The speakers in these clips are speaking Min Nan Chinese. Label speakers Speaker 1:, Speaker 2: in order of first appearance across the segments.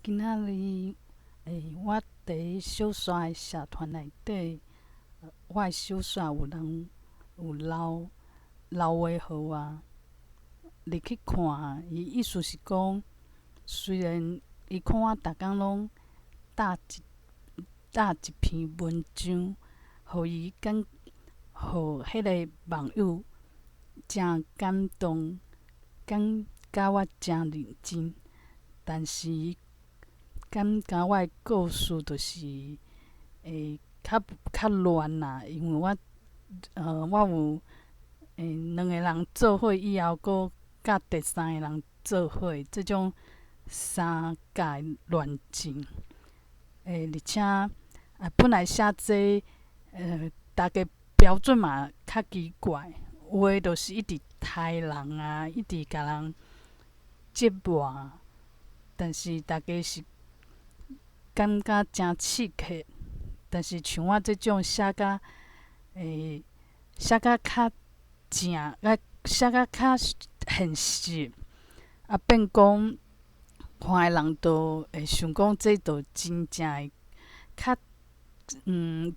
Speaker 1: 今仔日，我佇小說的社團內底，我的小說有人有留留話予我，入去看，伊意思是講，雖然伊看我逐工攏貼一貼一篇文章，予伊感，予彼个網友誠感動，感覺我誠認真，但是伊感覺我的故事就是會較較亂啦，因為我我有兩个人做伙以後，閣佮第三个人做伙，這種三角的戀情。而且啊，本來寫這逐家標準嘛較奇怪，有的就是一直刣人啊，一直共人折磨，但是逐家是感覺誠刺激，但是像我這種寫甲寫甲較正，啊寫甲較現實，啊變講看的人就會想講這就真正的較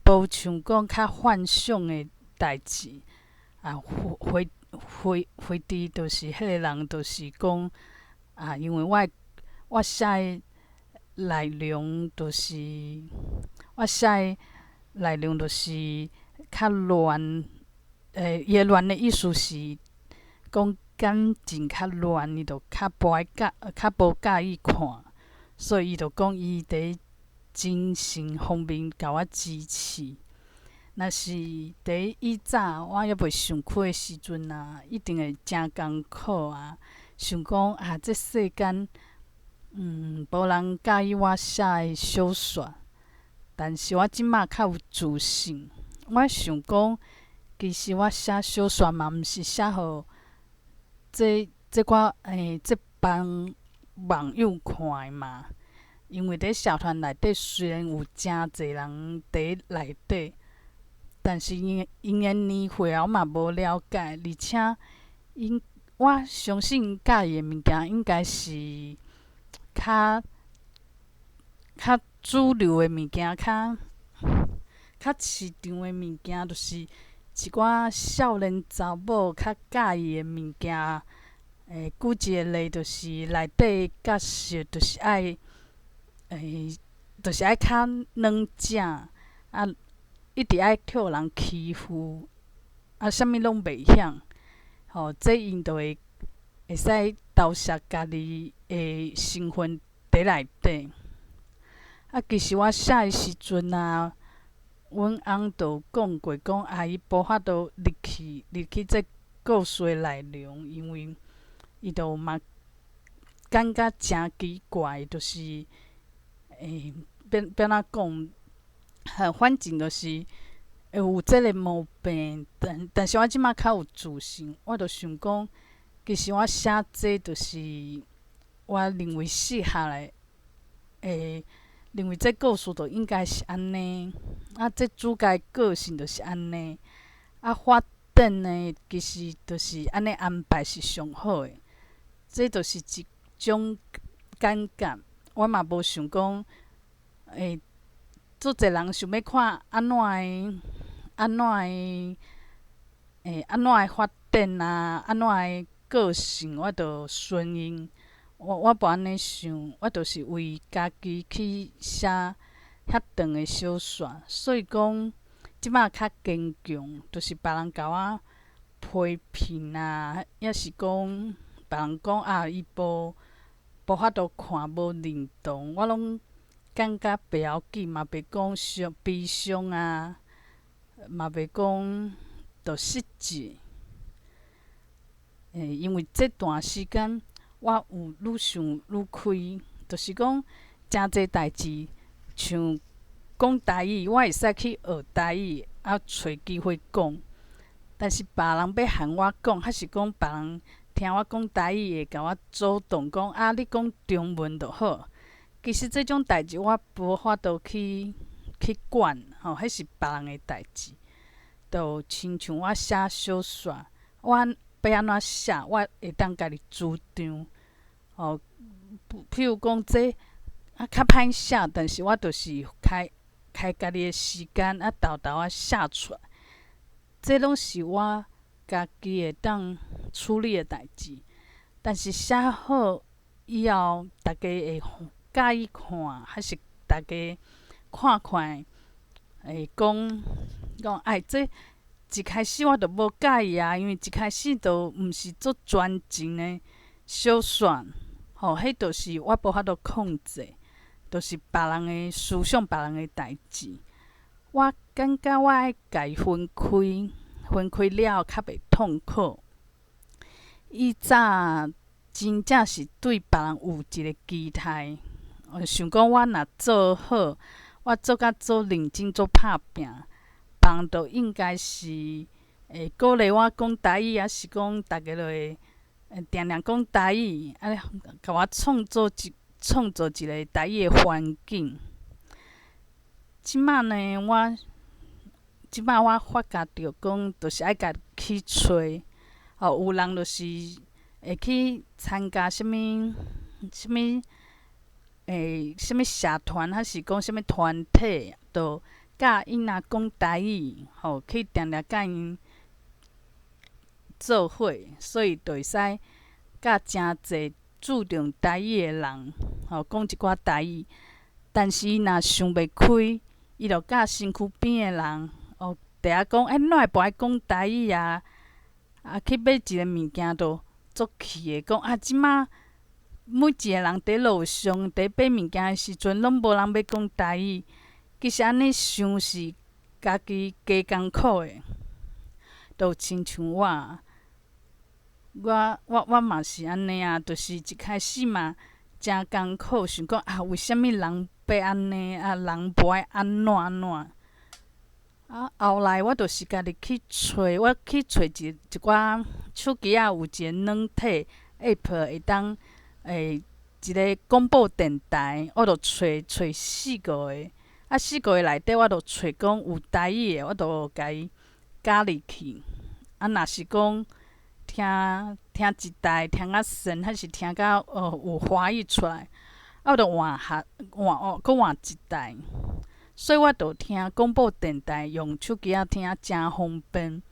Speaker 1: 無像講較幻想的代誌，啊非非非佇就是彼个人就是講啊，因為我我寫的內容就是我寫的內容就是較亂，伊的亂的意思是講感情較亂，伊就較無愛佮較無佮意看，所以伊就講伊佇精神方面共我支持。若是佇以早我猶未想開的時陣啊，一定會誠艱苦啊，想講啊，這世間無人佮意我寫的小說，但是我這馬較有自信。我想講，其實我寫小說嘛，毋是寫予這這寡這幫網友看的嘛。因為佇社團內底雖然有誠濟人佇內底，但是𪜶𪜶的年歲我嘛無了解，而且𪜶我相信佮意的物件應該是較較主流的物件，較較市場的物件，就是一寡少年查某較佮意的物件。舉一个例，就是內底角色就是愛就是愛較軟正，啊，一直愛予人欺負，啊，啥物攏袂曉，吼，這𪜶就會會使投射家己的成分佇內底。啊，其實我寫的時陣啊，阮翁就有講過，講啊，伊無法度入去入去這故事的內容，因為伊就嘛感覺誠奇怪，就是欲按怎講，反正就是會有這个毛病，但但是我這馬較有自信，我就想講，其實我寫這就是我認為適合的，認為這故事就應該是按呢，啊，這主角的個性就是按呢，啊，發展呢，其實就是按呢安排是上好的，這就是一種感覺，我嘛無想講，足濟人想欲看按怎的、按怎的、按怎的發展啊，按怎的個性，我就順應。我我無按呢想，我就是為家己去寫遐長的小說，所以講這馬較堅強，就是別人共我批評啊，抑是講別人講啊，伊無無法度看，無認同，我攏感覺袂要緊，嘛袂講傷悲傷啊，嘛袂講著失志。因為這段時間我有愈想愈開，就是講誠濟代誌，像講台語，我會使去學台語，啊，揣機會講。但是別人欲喊我講，還是講別人聽我講台語會共我阻擋，講啊，你講中文就好。其實這種代誌我無法度去去管，吼，彼是別人的代誌。就親像我寫小說，我欲按怎寫，我會當家己主張。吼，譬如講這啊，較歹寫，但是我就是開開家己的時間，啊，沓沓仔寫出來。這攏是我家己會當處理的代誌。但是寫好以後，逐家會佮意看，還是逐家看看會講講哎，這一開始我就無佮意啊，因為一開始就毋是做專情的小說，吼，彼就是我無法度控制，就是別人的思想，別人的代誌。我感覺我愛共伊分開，分開了後較袂痛苦。以早真正是對別人有一個期待，想講我若做好，我做甲足認真、足拍拚，別人就應該是會鼓勵我講台語，抑是講逐家就會定定講台語，啊，共我創造一個台語的環境。這擺呢，我這擺我發覺著講，就是愛家己去揣，吼，有人就是會去參加啥物啥物啥物社團，還是講啥物團體，就教𪜶仔講台語，吼，去定定佮𪜶做伙，所以就會使佮誠濟注重台語的人，吼，講一寡台語。但是伊若想袂開，伊就佮身軀邊的人，哦，佇遐講，欸，哪會無愛講台語啊？啊，去買一个物件就足氣的，講啊，這馬每一个人佇路上佇買物件的時陣，攏無人欲講台語。其實按呢想是家己加艱苦的，就親像我，我嘛是按呢啊，就是一開始嘛誠艱苦，想講啊，為啥物人欲按呢？啊，人無愛按怎按怎？啊，後來我就是家己去揣，我去揣一寡手機仔有一個軟體 App 會當一个廣播電台，我就揣揣四個，啊，四個內底我就揣講有台語的，我就共伊加入去。啊，若是講聽聽一台聽較順，還是聽甲有華語出來，啊，我就換下換哦，閣換一台。所以我就聽廣播電台，用手機仔聽誠方便。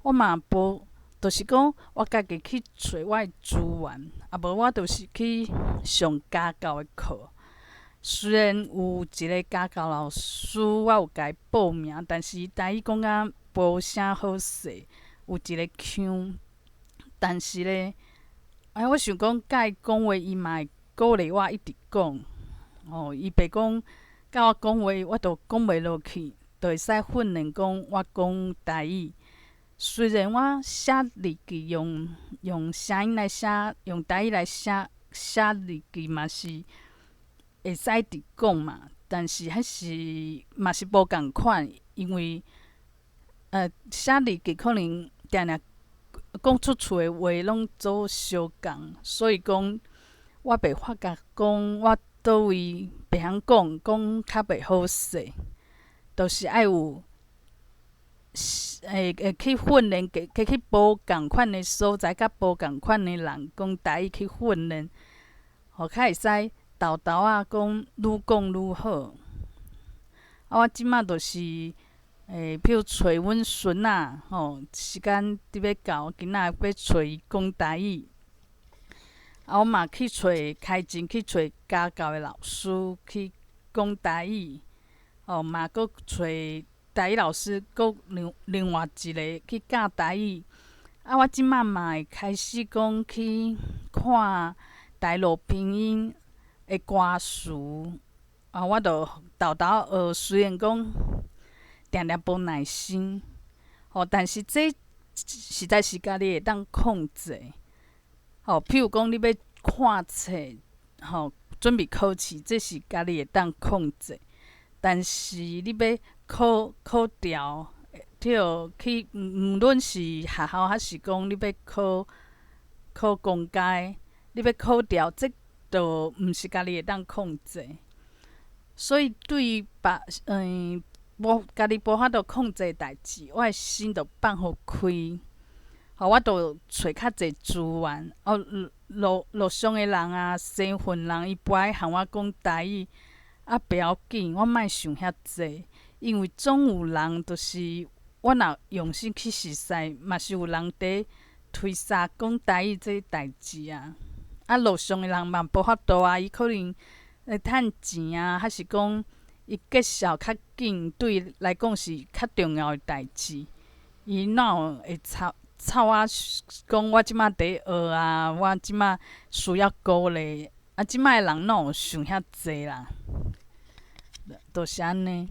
Speaker 1: 我嘛無，就是講我家己去揣我的資源，啊無我就是去上家教的課。雖然有一个家教老師，我有共伊報名，但是伊台語講甲無啥好勢，有一个腔。但是咧，哎，我想講佮伊講話，伊嘛會鼓勵我一直講。哦，伊袂講佮我講話，我就講袂落去，就會使訓練講我講台語。雖然我寫日記用聲音來寫，用台語來寫寫日記嘛是會使直講嘛，但是還是嘛是無仝款，因為寫日記可能定定講出喙的話攏做相仝，所以講我袂發覺講我佗位袂曉講，講較袂好勢，就是愛有會會去訓練，加去無仝款的所在，佮無仝款的人講台語去訓練，予較會使沓沓仔講愈講愈好。啊，我這馬就是，譬如揣阮孫仔，吼，時間佇欲到，今仔欲揣伊講台語。啊，我嘛去揣開前去揣家教的老師去講台語，吼，嘛閣揣台語老師，閣另外一个去教台語。啊，我這馬嘛會開始講去看台羅拼音的歌詞，啊，我就沓沓學，雖然講定定無耐心，吼，但是這實在是家己會當控制。吼，譬如講你欲看冊，吼，準備考試，這是家己會當控制。但是你欲考考調，對，去毋論是學校，還是講你欲考考公家，你欲考調，這就毋是家己會當控制。所以對於別無家己無法度控制的代誌，我的心就放予開。吼，我就揣較濟資源。哦，路路上的人啊，生份人伊不愛和我講台語，啊，袂要緊，我莫想遐濟，因為總有人就是我若用心去熟似，嘛是有人佇推捒講台語這代誌啊。啊，路上的人嘛無法度啊，伊可能會趁錢啊，還是講伊介紹較緊，對伊來講是較重要的代誌，伊哪有會插插我講我這馬佇學啊，我這馬需要鼓勵，啊，這擺的人哪有想遐濟啦，就是按呢。